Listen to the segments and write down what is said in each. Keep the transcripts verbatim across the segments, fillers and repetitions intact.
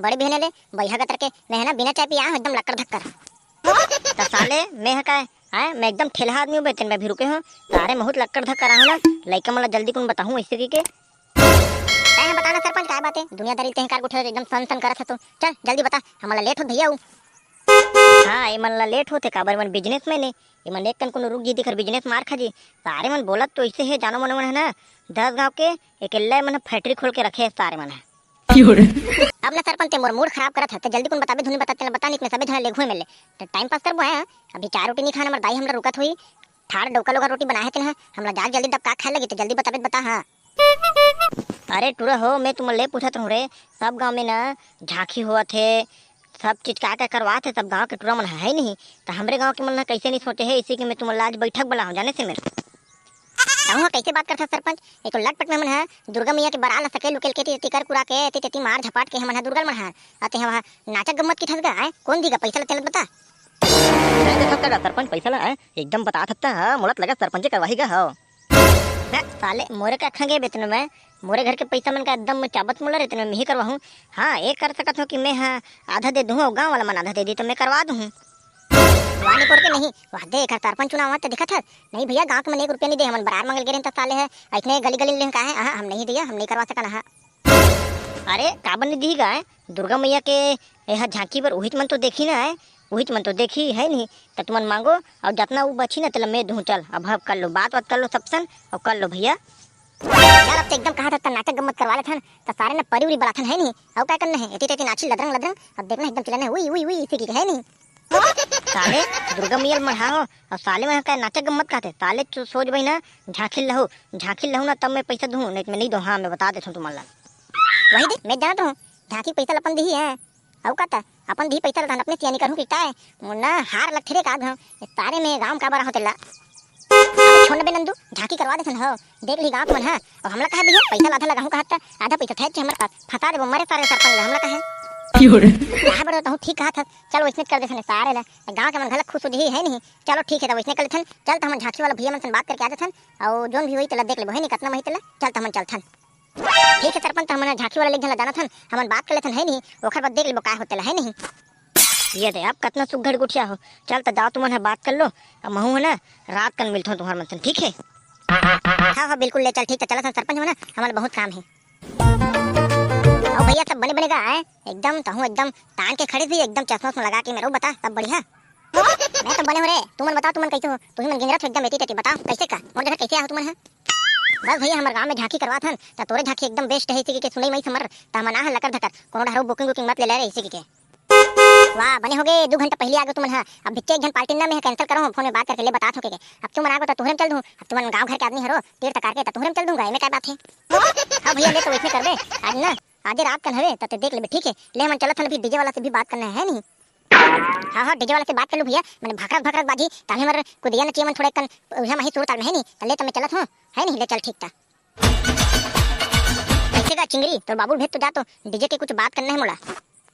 बड़े बिहने ले बइहा गतर के, मैं ह ना बिना चाय पिए आए हूँ, एकदम लक्कर धक्कर। त साले, मैं ह काय, आय, मैं एकदम ठेलहा आदमी हूँ बे, तेन मैं भी रुके हूँ। तारे बहुत लक्कर धक्कर आहूँ ना, लइका मन ला जल्दी कुन बताहूँ ऐसे कहिके। तैं ह बता ना सरपंच, काय बात हे? दुनियादारी तैं कार उठे एकदम सन सन करत ह तू। चल जल्दी बता, हमन ला लेट होत भैया। हाँ, एमन ला लेट होथे, काबर एमन बिजनेसमैन ए। एमन एक कन कोनो रुक जी, तेकर बिजनेस मार खा जी। सारे मन बोलत तो ऐसे हे, जानो मनो मन है ना, दस गांव के अकेल्ला मन फैक्ट्री खोल के रखे हे सारे मन ह। अब ना सरपंच, ते मोर मूड खराब करत ह, ते जल्दी कुन बताबे धुन बता, तेला बता, नहीं त मैं सबे झन ले घुए मिले। ते टाइम पास करबो है, अभी चाय रोटी नहीं खान, हमर दाई हमला रुकत होई, ठाड़ डौका लोगा रोटी बनाए हे तेन ह, हमला जा जल्दी दब का खाए लगी, ते जल्दी बताबे त बता। हाँ। अरे टूरा हो, मैं तुमन ले पूछत रहूं रे, सब गांव में ना झांकी होवत हे, सब चीज का का करवात हे, सब गांव के टूरा मन ह, है नहीं? त हमरे गांव के मन ह कैसे नहीं सोचे हे, इसी के मैं तुमन ला आज बैठक बुलाहूं, जाने से मेरे। कहूं कैसे बात करथा सरपंच, एक तो लटपट में मन ह दुर्गा मैया के बरा ला सकेल उकेल के, तेती कर कुरा के, तेती तेती मार झपाट के हमन ह दुर्गा मन ह, अते हम नाचक गम्मत की ठसगा आए, कौन दीगा पैसा ला तेला बता। नहीं देखत का सरपंच पैसा ला, आए? एकदम बता थत्ता, हाँ, मोला त लगा सरपंच करवाही गा, हाँ। ना, साले, मोरे का खंगे बेतन में, मोरे घर के पैसा मन का एकदम चाबत मुला रहते में, मिही करवाहूँ। हाँ, ये कर सकत हो कि मैं, हाँ, आधा दे दूँ, गाँव वाला मन आधा दे दी, तो मैं करवा दूँ। वाह, नहीं करके नहीं, वाह, दे, एकर सरपंच चुनाव आवत, देखत हस? नहीं भैया, गाँव के मन एक रुपया नहीं दे, हमन बरार मंगल गे रहेन, त साले है, ऐसने गली गली में लेन का है, हाँ, हम नहीं दिया, हम नहीं करवा सकन, हाँ। अरे, काबर नहीं दी गाय? दुर्गा मैया के एहा झांकी बर उहिच मन तो देखी ना आय, उहिच मन तो देखी है नहीं, त तुमन मांगो, और जतना उ बची ना, तेला मैं दूँ। चल, अब हब कर लो, बात बात कर लो सबसन, और कर लो भैया। यार, अब तो एकदम कहा था, त नाटक गम्मत करवा लेथन, त सारे ना परी उरी बलाथन है नहीं, और क्या करना है, एती तेती नाची लदरंग लदरंग, अब देखना एकदम चिल्लाना है, उई, उई, उई, इसी की है नहीं। साले, दुर्गा मैया ल मढ़ा हो, और साले में का नाचक गम्मत कहते, साले तू सोच भाई ना, झांकी लहू, झांकी लहू ना, तब मैं पैसा दूँ, नहीं त मैं नहीं दूँ, हाँ, मैं बता देता हूँ तुमन ला। वही दे, मैं जानत रहूँ, झांकी पैसा ल अपन दिही है, अउ का त अपन दिही पैसा ल धन अपने सियानी करहूँ कि काय, मुन्ना हार लगथे रे का घाव, तारे में गाँव का बरा हो तेला। अबे छोड़ बे नंदू, झांकी करवा देथन हो, देख ली गाँव के मन ह, और हमला कहे भैया पैसा ल आधा लगाहूँ कहत त, आधा पैसा थे हमर पास, फंसा देबो मरे सारे सरपंच ला, हमला कहे। क्यों रे? कहा बड़ो तहूँ ठीक कहत हस, चल वैसने कर देथन सारे ला, गाँव के मन घलक खुश हो जही है नहीं, चलो ठीक है त वैसने कर लेथन, चल त हमन झांकी वाला भैया मन सन बात करके आ जाथन, और जोन भी होई तेला देख लेबो है नहीं, कतना मही तेला, चल त हमन चलथन। ठीक है सरपंच, त हमन झांकी वाला लेक झन ला जानत हन, हमन बात कर लेथन है नहीं, ओखर बाद देख लेबो का होते ला है नहीं। ये दे, अब कतना सुग्घर गुठिया हो। चल त जाओ तुमन ह बात कर लो, अब महू है ना रात कन मिलथों तुम्हार मन सन, ठीक है? हाँ हाँ बिल्कुल, ले चल ठीक, त चलत हन सरपंच हो ना, हमन बहुत काम है। और भैया सब बने बने गा आए, एकदम तहूँ एकदम तान के खड़े भी, एकदम चश्मा उश्मा लगा के मेरे बता, सब बढ़िया। मैं तो बने हो रे, तुमन बताओ तुमन कैसे हो, तुही मन गिंजरत हो एकदम एती तेती, बताओ कैसे का, मोर जगह कैसे आहो तुमन है? बस भैया, हमर गांव में झांकी करवात हन, त तोरे झांकी एकदम बेस्ट है, इसी के सुनई मई समर, त हमन आहा लकर धकर, कोनो डहरो बुकिंग वुकिंग मत ले ले रे, इसी के। वाह, बने होगे, दू घंटा पहले आगे तुमन हा। अब भिक्के एक झन पार्टी ना में कैंसिल करो, फोन में बात करके ले बतात हो के। अब तुमन आगो त तुहरे में चल दूं, अब तुमन गांव घर के आदमी हरो, तीर तकार के त तुहरे में चल दूंगा, एमे काय बात है? हाँ भैया, ले तो वैसने करबे, आज ना, आजे रात कन हवे, त ते देख लेबे, ठीक है? ले हमन चलत हन, अभी डीजे वाला से भी बात करना है, है नहीं? हाँ, हाँ, डीजे वाला से बात कर लूँ भैया, मैंने भकरक भकरक बाजी, ताले हमर कुदिया नचिया मन थोड़ा कन, उहे माही सुर ताल में है नहीं, त ले त मैं चलत हूँ, है नहीं, ले चल ठीक था। कैसे का चिंगरी, तोर बाबू भेज तो जा तो, डीजे के कुछ बात करना है मोला।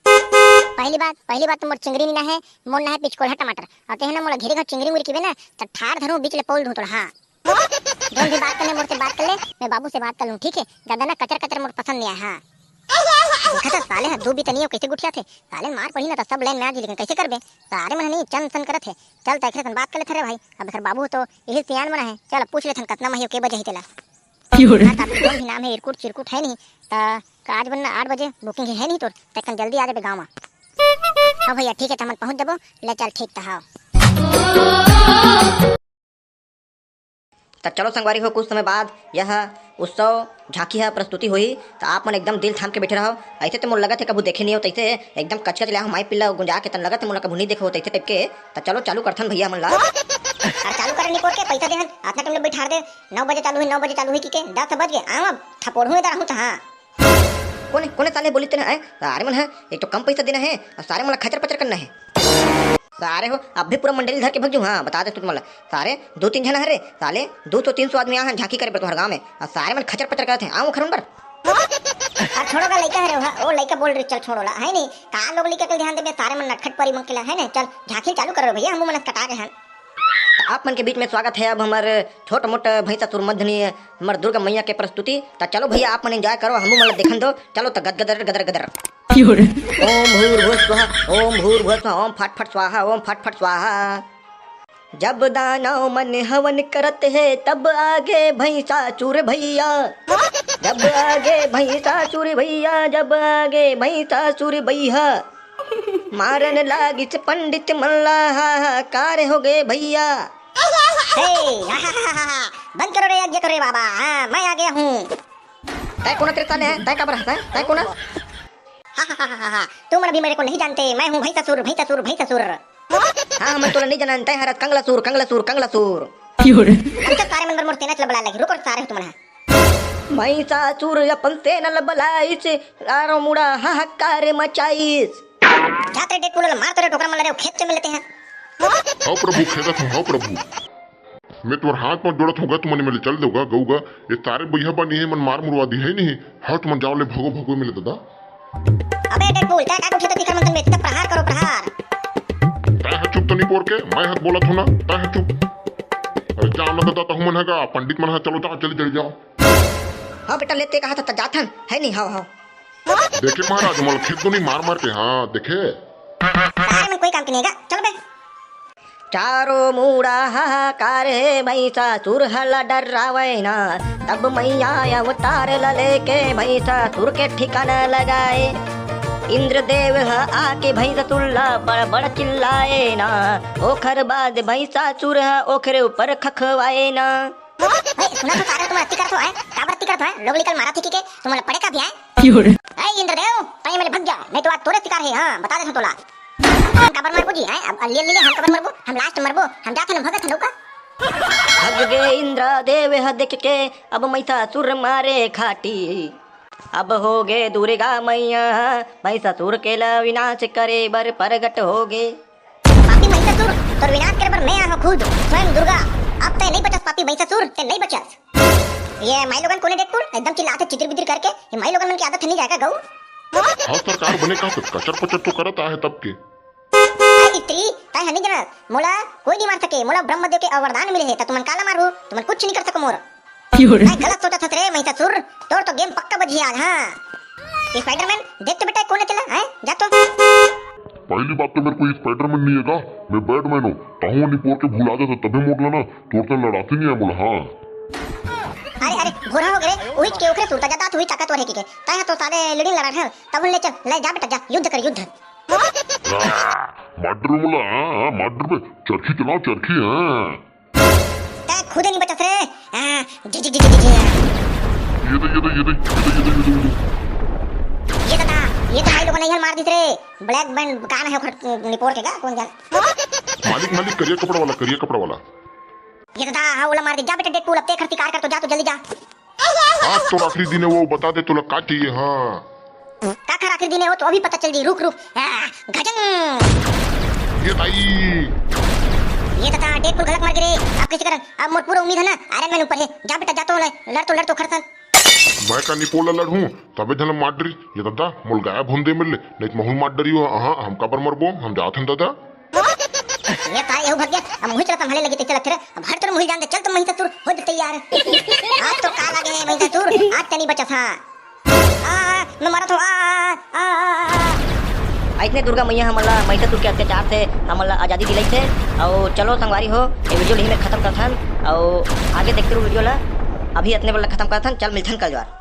पहली बात, पहली बात तो मोर चिंगरी नहीं ना है, मोर ना है पिचकोल्हा टमाटर, और ते है ना मोला घेरे घर चिंगरी मुरी किबे ना, त ठार धरूँ बीच ले पोल दूँ तोला, हाँ। जोन भी बात करने मोर से बात कर ले, मैं बाबू से बात कर लूँ, ठीक है? ज्यादा ना कचर कचर मोर पसंद नहीं आया, हाँ। देखा था साले हा, दू बितनिया कैसे गुठिया थे, साले मार पड़ी ना तो सब लाइन में आ जी, लेकिन कैसे करबे? सारे मन नहीं चन सन करत है, चल त एकरे सन बात कर लेथन रे भाई, अब एकर बाबू तो यही सियान मन है, चल अब पूछ लेथन कतना मही के बजे ही तेला। क्यों रे? हाँ, त आपके जोन भी नाम है इरकुट चिरकुट है नहीं, त का आज बन्ना आठ बजे बुकिंग है नहीं तोर, त कन जल्दी आ जाबे गाँव में। हाँ भैया ठीक है, त हमन पहुँच जाबो, ले चल ठीक त हाँ। त चलो संगवारी हो, कुछ समय बाद यह उत्सव झांकी ह प्रस्तुति होही, त आप मन एकदम दिल थाम के बैठे रहो। ऐसे तो मोर लगत है कभू देखे नहीं हो, तैसे एकदम कचकच ले माई पिल्ला गुंजा के तन लगत है मोला कभू नहीं देखे हो तैसे टाइप के। त चलो चालू करथन भैया मन ला। अरे चालू कर निपोर के पैसा देहन, आतना टाइम ले बैठार दे। नौ बजे चालू हुई, नौ बजे चालू हुई की के दस बज गए, आव अब थपोड़हूँ इधर आहूँ त हाँ। कोने, कोने साले बोली तेने, आए? सारे मन है, एक तो कम पैसा देना है और सारे मन ला खचर पचर करना है। सारे हो, अब भी पूरा मंडली धर के भग जाऊँ, हाँ, बता दे तू मन ला। सारे दो तीन झन हरे, साले दो सौ तीन सौ आदमी आ हैं झांकी करे बर तुम्हारे गाँव में, और सारे मन खचर पचर करत हैं, आओ खरुन बर। अब छोड़ो का लइका हरे, हाँ, ओ लइका बोल रही, चल छोड़ो ला, है नहीं? का लोग लइका के ध्यान देबे, सारे मन नटखट परी मन के ला, है नहीं? चल झांकी चालू करो भैया, हम मन कटा गए हैं। त आप मन के बीच में स्वागत है अब हमर छोट मोट भैंसा सुरमधनी हमर दुर्गा मैया के प्रस्तुति। त चलो भैया, आप मन enjoy करो, हमू मन ला देखन दो। चलो त गद गदर गदर गदर। ओम भूर्भुवः स्वः, ओम भूर्भुवः स्वः, ओम फट फट स्वाहा, ओम फट फट स्वाहा। जब दानव मन हवन करत हे, तब आगे भैंसासुर भैया। जब आगे भैंसासुर भैया, जब आगे भैंसासुर भैया। मारन लागिस पंडित मन ला, हाहाकार हो गे भैया। हे, हाहाहा, बंद करो रे, यज्ञ करो रे बाबा, हाँ, मैं आ गया हूँ। तै कोन रे साले, तै काबर हँसत हे, तै कोन? हाहाहा, तुम अभी मेरे को नहीं जानते, मैं हूँ भैंसासुर, भैंसासुर, भैंसासुर। हाँ, मैं तोला नहीं जानन, तै हरस कंगलासुर, कंगलासुर, कंगलासुर। हम तो सारे मन बर मोर सेना चला बला लगी, रुको सारे हो तुमन हा। भैंसासुर अपन सेना ल बलाइस, चारों मुड़ा हाहाकार मचाइस। जात रे डेडपुल ल मार तो रे, डोकरा मन ल रे, खेत के मिलते हैं। हव प्रभु, खेदत हँव, हव प्रभु। मैं तोर हाथ पाँव जोड़त हँव गा, तुमन मेले चल देव गा, गऊ गा। ये सारे बइहा बानी हे, मन मार मुरवा दिही नहीं। हव तुमन जाव ले, भगो, भगो मेले ददा। अबे डेडपुल, तै का उठे त तिखर मन तन में इतना प्रहार करो, प्रहार। तै ह चुप तो निपोर के, मैं ह बोलत हँव ना, तै ह चुप। अरे जाव ना ददा, तहू मन ह गा, पंडित मन ह, चलो जाव, जल्दी, जल्दी जाव। हाँ बेटा, ले तै कहा था, त जाथन, है नहीं, हव, हव। देखे महाराज, मोला खेत दो नहीं मार मार के, हाँ, देखे। सारे मन कोई काम के नहीं गा, चलो बे। चारों मुड़ा हाहाकार हे, भैंसासुर ह ला डरावय ना। तब मैया अवतार ला लेके भैंसासुर के ठिकाना लगाए। इंद्रदेव ह आके भैंसासुर ला बड़ बड़ चिल्लाए ना। ओखर बाद भैंसासुर ह ओखरे ऊपर खखवाए ना। ओए, सुना तो सारे, तुमन अति करत हो, हैं? काबर अति करत हो, हैं? लोग निकल मारा थी के, तुमन पड़े का भी, हैं? ए इंद्रदेव, तैं मेले भग जा, नहीं तो आज तोरे शिकार हे, हाँ, बता देथँव तोला। हम काबर मरबो जी, हैं? अब ले ले, हम काबर मरबो, हम last मरबो, हम जाथन, भगत हन का। भग गे इंद्रदेव ह देख के, अब महिषासुर मारे खाटी। अब हो गे दुर्गा मैया, महिषासुर के ल विनाश करे बर प्रगट हो गे। पापी महिषासुर, तोर विनाश करे बर मैं आए हँव खुद, स्वयं दुर्गा। अब तैं नहीं बचस पापी महिषासुर, तैं नहीं बचस। ये माई लोगन कोने डेडपुल, एकदम चिल्लाथे चितिर बितिर करके, ये माई लोगन मन के आदत नहीं जाएगा गऊ। हाँ सरकार, बने कहा तो कचर पचर तो करत आहे तब के। अरे स्त्री, तैं ह नहीं जानस, मोला कोई नहीं मार सके, मोला ब्रह्मदेव के वरदान मिले हे, त तुमन काला मारहू, तुमन कुछ नहीं कर सको मोर। तैं गलत सोचत हस रे महिषासुर, तोर तो game पक्का बजही आज, हाँ। Spiderman, देख तो बेटा, कोन हे तेला, हैं? जा तो। पहली बात तो मेरे को Spiderman नहीं है का, मैं Batman हूँ। तहूँ निपोर के भुला जाता तभे मोर ला ना, तोर से लड़ाती नहीं है मोला, हाँ। अरे, अरे, घोड़ा हो गे रे, उहिच के ओखरे सुरता जादा, तू ही ताकतवर हे के, के। तैं तो साले लेडिन लड़ा है, तब ले चल, ले जा बेटा, जा, युद्ध कर, युद्ध। आ, मर्डर मोला, हाँ, हाँ, मर्डर में चरखी चलाओ, चरखी, हाँ। तैं खुदे नहीं बचस रे। हाँ, जी, जी, जी, जी, जी, जी। ये दे, ये दे, ये दे, ये दे, ये दे, ये दे, ये दे। ये ददा, ये तो भाई लोगन ला मार दिस रे। Black band कान है ओखर निपोर के गा, कोन जाने। मालिक, मालिक, करिया कपड़ा वाला, करिया कपड़ा वाला। ये ददा, हाँ, ओला मार दे। जा बेटा डेडपुल, अब तैं एखर शिकार कर तो जा, तो जल्दी जा। आज तो आखिरी दिन है, वो बता दे तोला का चाहिए, हाँ। काखर आखिरी दिन है, वो तो अभी पता चल जाही। रुक, रुक। हाँ, गजंग। ये दाई। ये ददा, डेडपुल घलक मर गे रे। अब कैसे करन? अब मोर पूरा उम्मीद है ना, Iron Man ऊपर है। जा बेटा, जा तो ले, लड़ तो, लड़ तो खरसन। मैं का निपोर ला लड़हूँ, तभे झन मार डरी। ये ददा, मोला गायब होन दे मेले, नहीं तो महूँ ला मार डरी हो। हाँ, हम काबर मरबो, हम जात हन ददा। ये का, एहू भग गे, अब मुही चला संभाले लगी, ते चला फिर। अब हट तोर मुही जान दे, चल तो महिषासुर, हो जा तैयार। आज तो का लगे हे महिषासुर, आज तनी बचत हा। आ, मैं मरत हूँ, आ, आ, आ, आ, आ। अइसने दुर्गा मैया हमन ला महिषासुर के अत्याचार से हमन ला आजादी दिलाइस हे। अउ चलो संगवारी हो, ये video ल इही में खतम करथन, अउ आगे देखते रहो video ला। अभी अतने बर ला खतम करथन, चल मिलथन कल जुआर।